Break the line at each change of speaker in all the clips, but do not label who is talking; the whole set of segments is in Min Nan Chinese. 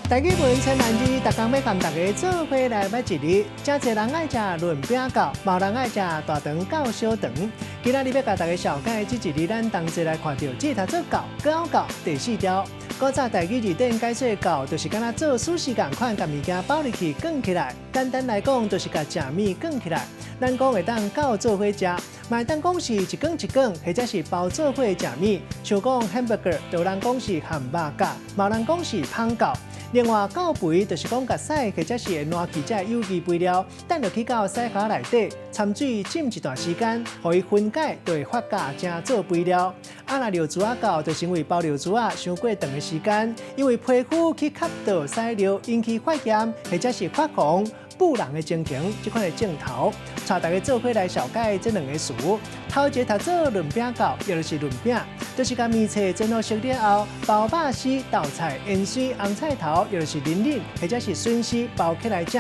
台語文千萬字，逐工欲共大家做伙來捌一字。誠濟人愛食潤餅鉸，嘛有人愛食大腸鉸小腸。今仔日欲共大家紹介這一字，咱同齊來看著這讀做鉸，狗狗第四條。古早台語字典解說鉸，就是敢若做壽司仝款，共物件包入去捲起來。簡單來講，就是共食物捲起來。咱講會當鉸做伙食，嘛會當講是一卷一卷，或者是包做伙食物。像講 hamburger，就有人講是漢堡鉸，嘛有人講是麭鉸。另外，鉸肥就是講共屎或者是會爛去這有機肥料，擲落去到屎殼內底，摻水浸一段時間，予伊分解，就會發酵成做肥料。啊，若尿苴仔鉸，就是因為包尿苴仔傷過長的時間，因為皮膚去吸著屎尿，引起發炎或者是發紅、布人的情形，這款的症頭。帶大家做伙來紹介這兩個詞。頭一個讀做潤餅鉸，也就是潤餅，就是共麵冊煎予熟了後，包肉絲、豆菜、芫荽、紅菜頭，也就是仁仁或者是筍絲包起來食。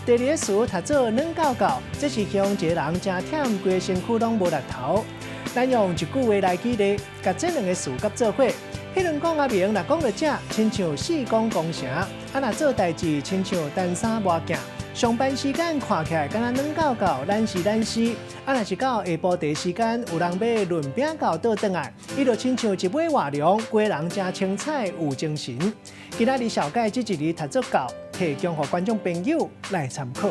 第二个詞讀做軟鉸鉸，這是形容一個人誠忝，規个身軀攏無力頭。咱用一句話來舉例，共這兩个詞佮做伙。彼陣講阿明，若講著食，親像四港攻城；啊，若做代誌，親像單衫磨鏡。上班時間看起來敢若軟鉸鉸，懶死懶死。啊，若是到下晡茶時間，有人買潤餅鉸倒轉來，伊就親像一尾活龍，規人誠精彩有精神。今仔日紹介這一字讀做鉸，提供予觀眾朋友來參考。